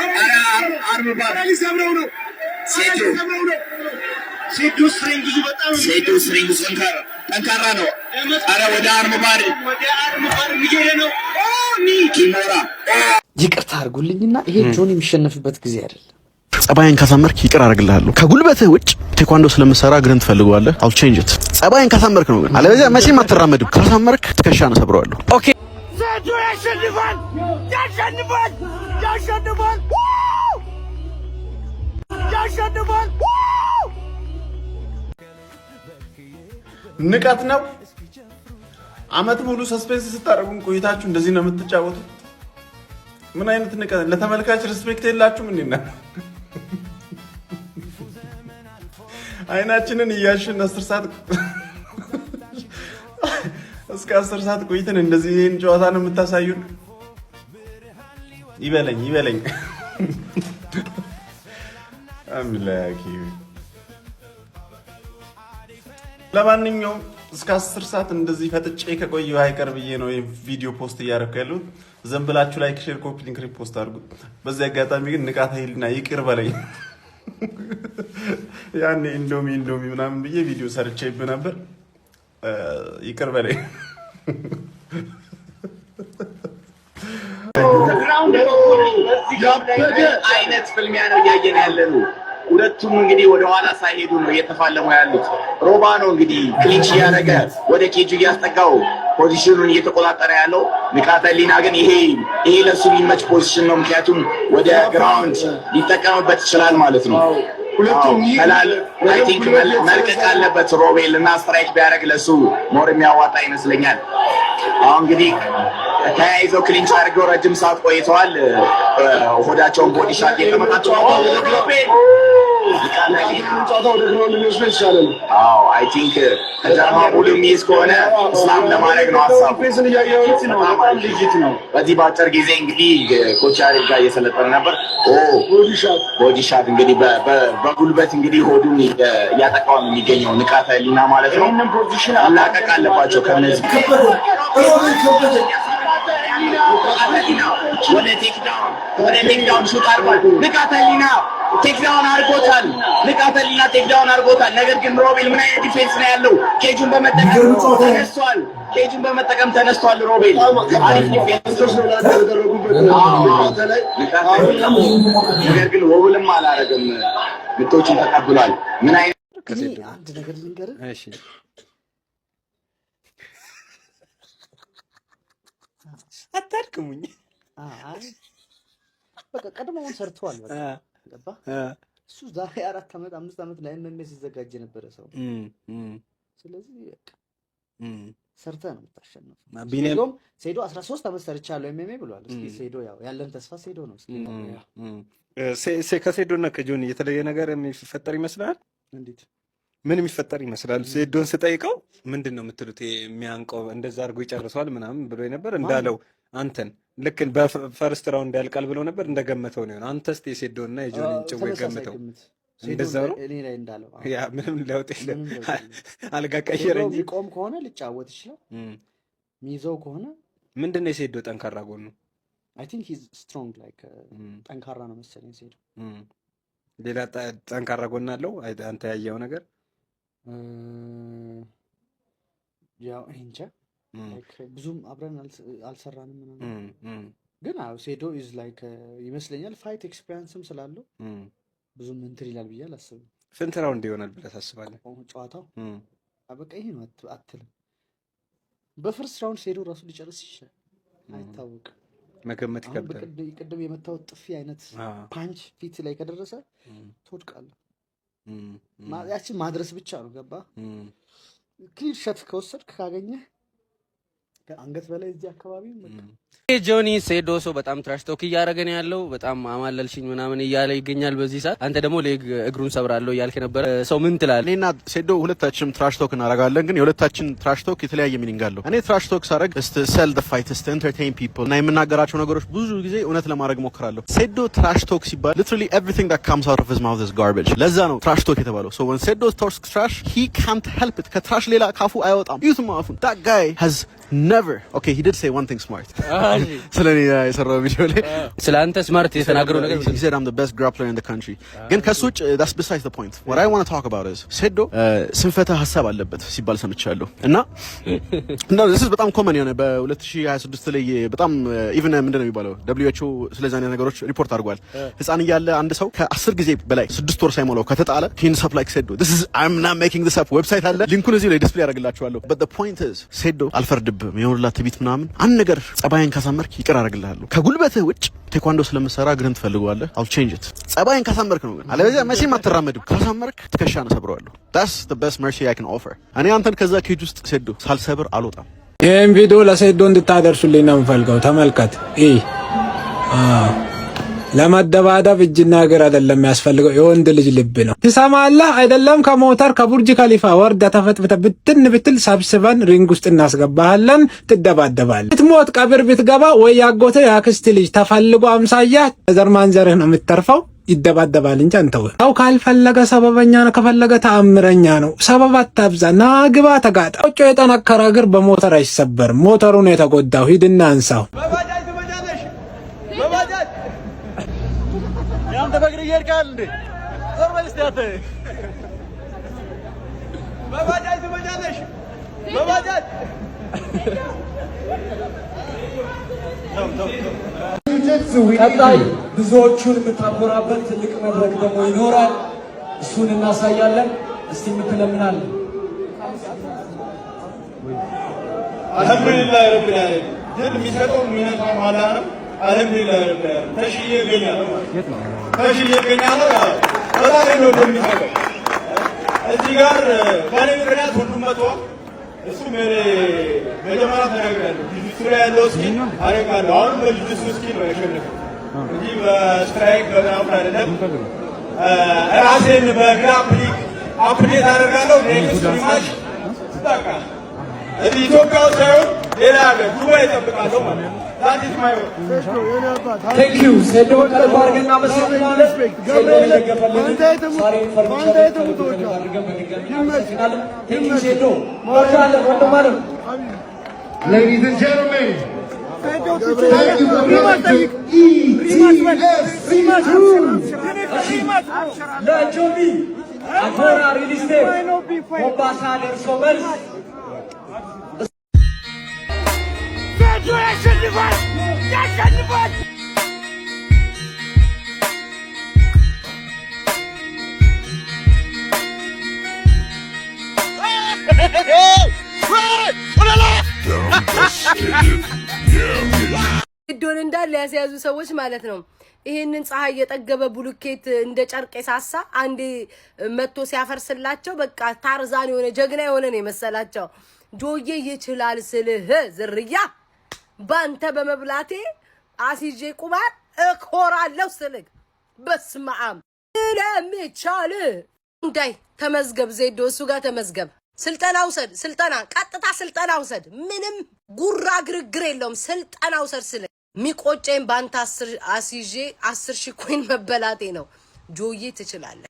ኧረ armbar። ሊሰብረው ነው። ሴዶ። ሊሰብረው ነው። ሴዶ strength ኡ በጣም ሴዶ strength ኡ ጠንካራ ጠንካራ ነው። ኧረ ወደ armbar። ወደ armbar እየሄደ ነው። Knee። Kimura። ይቅርታ አድርጉልኝና ይሄ ጆን የሚሸነፍበት ጊዜ አይደለም። ጸባይን ካሳመርክ ይቅር አደርግልሃለሁ። ከጉልበትህ ውጭ ቴኳንዶ ስለምሰራ እግርህን ትፈልገዋለህ። I'll change it። ጸባይን ካሳመርክ ነው ግን፣ አለበለዚያ መቼም አትራመድም። ካሳመርክ ትከሻህን እሰብረዋለሁ። Okay። ሴዶ ያሸንፋል! ያሸንፋል! ያሸንፋል! ያሸንፋል! ንቀት ነው። አመት ሙሉ suspense ስታደርጉን ቆይታችሁ እንደዚህ ነው የምትጫወቱት? ምን አይነት ንቀት! ለተመልካች respect የላችሁም። እንዴ፣ አይናችንን እያሸን 10 ሰዓት እስከ 10 ሰዓት ቆይተን እንደዚህ ይህን ጨዋታ ነው የምታሳዩን? ይበለኝ ይበለኝ አምላኬ። ለማንኛውም እስከ 10 ሰዓት እንደዚህ ፈጥጬ ከቆየሁ አይቀር ብዬ ነው ቪዲዮ post እያደረኩ ያሉት። ዘን ብላችሁ like፣ share፣ copy link፣ repost አድርጉት። በዚህ አጋጣሚ ግን ንቃተ ህሊና ይቅር በለኝ። ያኔ ኢንዶሚ ኢንዶሚ ምናምን ብዬ ቪዲዮ ሰርቼብህ ነበር። ይቅር በለኝ። አይነት ፍልሚያ ነው እያየን ያለ ነው። ሁለቱም እንግዲህ ወደኋላ ሳይሄዱ ነው እየተፋለሙ ያሉት። ሮባ ነው እንግዲህ clinch እያደረገ ወደ ኬጁ እያስጠጋው position ኑን እየተቆጣጠረ ያለው። ንቃተ ህሊና ግን ይሄ ለሱ የሚመች position ነው። ምክንያቱም ወደ ground ሊጠቀምበት ይችላል ማለት ነው። I think መልቀቅ አለበት ሮቤል እና strike ቢያደርግ ለሱ more የሚያዋጣ ይመስለኛል። አሁን እንግዲህ ተያይዘው clinch አድርገው ረጅም ሰዓት ቆይተዋል። ሆዳቸውን body shot እየተመታቱ ሮቤል። አዎ፣ I think ከጀርባ ሙሉ የሚይዝ ከሆነ slam ለማድረግ ነው ሀሳቡ። በዚህ በአጭር ጊዜ እንግዲህ coach ያሬድ ጋር እየሰለጠነ ነበር። Body shot እንግዲህ በጉልበት እንግዲህ ሆዱን እያጠቃው ነው የሚገኘው ንቃተ ህሊና ማለት ነው። መላቀቅ አለባቸው ከነዚህ። ወደ takedown shoot አድርጓል። ንቃተ ህሊና takedown አድርጎታል። ንቃተ ህሊና takedown አድርጎታል። ነገር ግን ሮቤል ምን አይነት defense ነው ያለው? Cage ኡን በመጠቀም ተነስቷል። Cage ኡን በመጠቀም ተነስቷል። ሮቤል አሪፍ defense። ነገር ግን wobble ም አላረገም። ምቶችን ተቀብሏል። ምን አይነት እኔ አንድ ነገር ልንገርህ። እሺ። አታድክሙኝ። አይ በቃ ቀድሞውን ሰርተዋል። በቃ ገባህ? እሱ ዛሬ 4 ዓመት 5 ዓመት ለ MMA ሲዘጋጅ የነበረ ሰው። ስለዚህ በቃ ሰርተህ ነው የምታሸንፈው። ቢኒያም ሴዶም ሴዶ 13 ዓመት ሰርቻለሁ MMA ብሏል። እስኪ ሴዶ ያው ያለን ተስፋ ሴዶ ነው። እስኪ ከሴዶና ከጆኒ የተለየ ነገር የሚፈጠር ይመስላል? እንዴት? ምን የሚፈጠር ይመስላል? ሴዶን ስጠይቀው ምንድን ነው የምትሉት የሚያንቀው እንደዛ አድርጎ ይጨርሰዋል ምናምን ብሎ ነበር። እንዳለው አንተን ልክ በ first round ያልቃል ብሎ ነበር። እንደገመተው ነው የሆነው። አንተ እስኪ የሴዶንና የጆኒን ጭዌ ተመሳሳይ ገምተው። ግምት ሴዶ እንደዛ ነው። እኔ ላይ እንዳለው አዎ። ያ ምንም ለውጥ የለም። ምንም ለውጥ የለም። አልጋ ሴዶ ቀየረ እንጂ። የሚቆም ከሆነ ሊጫወት ይችላል። የሚይዘው ከሆነ ምንድን ነው የሴዶ ጠንካራ ጎኑ? I think he's strong, like ጠንካራ ነው መሰለኝ ሴዶ። ሌላ ጠንካራ ጎን አለው አንተ ያየው ነገር? ያው እኔ እንጃ፣ like ብዙም አብረን አልሰራንም ምናምን። ግን አዎ ሴዶ is like ይመስለኛል fight experience ም ስላለው ብዙም እንትን ይላል ብዬ አላስብም። ስንት round ይሆናል ብለህ ታስባለህ? ጨዋታው በቃ ይሄ ነው አትልም። በ first round ሴዶ ራሱ ሊጨርስ ይችላል፣ አይታወቅም። መገመት አሁን ይከብዳል። ቅድም የመታው ጥፊ አይነት punch ፊት ላይ ከደረሰ ትወድቃለህ። ያችን ማድረስ ብቻ ነው፣ ገባ? Clean shot ከወሰድክ ካገኘህ ከአንገት በላይ እዚህ አካባቢ በቃ። ጆኒ ሴዶ ሰው በጣም trash talk እያደረገ ነው ያለው። በጣም አማለልሽኝ ምናምን እያለ ይገኛል በዚህ ሰዓት። አንተ ደግሞ leg እግሩን ሰብራለሁ እያልክ ነበረ። ሰው ምን ትላለህ? እኔና ሴዶ ሁለታችንም trash talk እናደርጋለን፣ ግን የሁለታችን trash talk የተለያየ meaning አለው። እኔ trash talk ሳደርግ is to sell the fight, is to entertain people እና የምናገራቸው ነገሮች ብዙ ጊዜ እውነት ለማድረግ ሞክራለሁ። ሴዶ trash talk ሲባል literally everything that comes out of his mouth is garbage። ለዛ ነው trash talk የተባለው። ሶ ወን ሴዶ ቶክስ ትራሽ ሂ ካንት ሄልፕ ኢት፣ ከ trash ሌላ ካፉ አይወጣም። እዩትማ አፉን። That guy has never Never. Okay, he did say one thing smart. ስለ እኔ የሰራው ቪዲዮ ላይ ስለ አንተ smart የተናገረው ነገር he said I'm the best grappler in the country. ግን ከሱ ውጭ that's besides the point. What I want to talk about is ሴዶ ስንፈተ ሀሳብ አለበት ሲባል ሰምቻለሁ እና this is በጣም common የሆነ በ2026 ላይ በጣም even ምንድን ነው የሚባለው WHO ስለዚህ አይነት ነገሮች ሪፖርት አድርጓል። ህፃን እያለ አንድ ሰው ከ10 ጊዜ በላይ 6 ወር ሳይሞላው ከተጣለ he ends up like ሴዶ። This is, I'm not making this up. Website አለ፣ link ኡን እዚሁ ላይ display ያደርግላችኋለሁ። But the point is ሴዶ አልፈርድብህም። የሆነላ ትቢት ምናምን አንድ ነገር ጸባይን ካሳመርክ ይቅር አደርግልሃለሁ። ከጉልበትህ ውጭ ቴኳንዶ ስለምሰራ እግርህን ትፈልገዋለህ። I'll change it። ጸባይን ካሳመርክ ነው ግን፣ አለበለዚያ መቼም አትራመድም። ካሳመርክ ትከሻህን እሰብረዋለሁ። That's the best mercy I can offer። እኔ አንተን ከዛ cage ውስጥ ሴዶ ሳልሰብር አልወጣም። ይህም ቪዲዮ ለሴዶ እንድታደርሱልኝ ነው የምፈልገው። ተመልከት። ይህ ለመደባደብ እጅና እግር አይደለም የሚያስፈልገው፣ የወንድ ልጅ ልብ ነው። ትሰማለህ አይደለም? ከሞተር ከቡርጅ ከሊፋ ወርደ ተፈጥፍተ ብትን ብትል ሰብስበን ring ውስጥ እናስገባሃለን። ትደባደባለህ። ብትሞት ቀብር ብትገባ ወይ ያጎተ ያክስት ልጅ ተፈልጎ አምሳያ ዘር ማንዘርህ ነው የምትተርፈው። ይደባደባል እንጂ አንተው ሰው ካልፈለገ ሰበበኛ ነው፣ ከፈለገ ተአምረኛ ነው። ሰበብ አታብዛ። ና ግባ፣ ተጋጣ። ቆጮ የጠነከረ እግር በሞተር አይሰበርም። ሞተሩ ነው የተጎዳው። ሂድና አንሳው። በባጃጅ ትመጫለሽ? በባጃጅ ያንተ በእግር እየሄድክ እንዴ? ዞር በል እስቲ አንተ። በባጃጅ ትመጫለሽ? በባጃጅ። ቀጣይ ብዙዎቹን የምታኮራበት ትልቅ መድረክ ደግሞ ይኖራል። እሱን እናሳያለን። እስቲ የምትለምናለን። አልሐምዱሊላህ ረቢል ዓለሚን። ድል የሚሰጠው የሚነሳው አላህ ነው። አልሐምዱሊላህ ረቢል ዓለሚን። ተሽዬ እገኛለሁ፣ ተሽዬ እገኛለሁ። ፈጣሪ ነው ድል የሚሰጠው። እዚህ ጋር በእኔ ምክንያት ሁሉም መጥቷል። እሱም እኔ መጀመሪያ ተናግሬያለሁ። ጁጂትሱ ላይ ያለው skill አደንቃለሁ። አሁንም በጁጂትሱ skill ነው ያሸነፈው እንጂ በ strike በምናምን አይደለም። ራሴን በ grappling update አደርጋለሁ። Next match በቃ እዚህ ኢትዮጵያ ውስጥ ሳይሆን ሌላ ሀገር ዱባይ እጠብቃለሁ ማለት ነው። That is my Thank you ሴዶ፣ ከልብ አድርገን እናመሰግናለን። ሴዶ የደገፈልን ዛሬ ፈርኒቸር ከልብ አድርገን በድጋሚ እናመሰግናለን። Thank you ሴዶ፣ እንወዳለን ወንድም አለም። Ladies and gentlemen, thank you for coming to ETFC 2. ለጆቢ አቶራ ሪል ስቴት ሞምባሳ ደርሶ መልስ ሴዶ ያሸንፋል! ያሸንፋል! ሴዶን እንዳለ ያስያዙ ሰዎች ማለት ነው። ይሄንን ፀሐይ የጠገበ ቡሉኬት እንደ ጨርቅ የሳሳ አንዴ መጥቶ ሲያፈርስላቸው በቃ ታርዛን የሆነ ጀግና የሆነ ነው የመሰላቸው። ጆዬ ይችላል ስልህ ዝርያ ባንተ በመብላቴ አስይዤ ቁማር እኮራለሁ ስልህ በስመ አብ ስለሚቻል እንዳይ ተመዝገብ፣ ዜዶ እሱ ጋር ተመዝገብ። ስልጠና ውሰድ። ስልጠና ቀጥታ ስልጠና ውሰድ። ምንም ጉራ ግርግር የለውም። ስልጠና ውሰድ ስልህ የሚቆጨኝ በአንተ አስይዤ 10,000 coin መበላቴ ነው። ጆዬ ትችላለህ።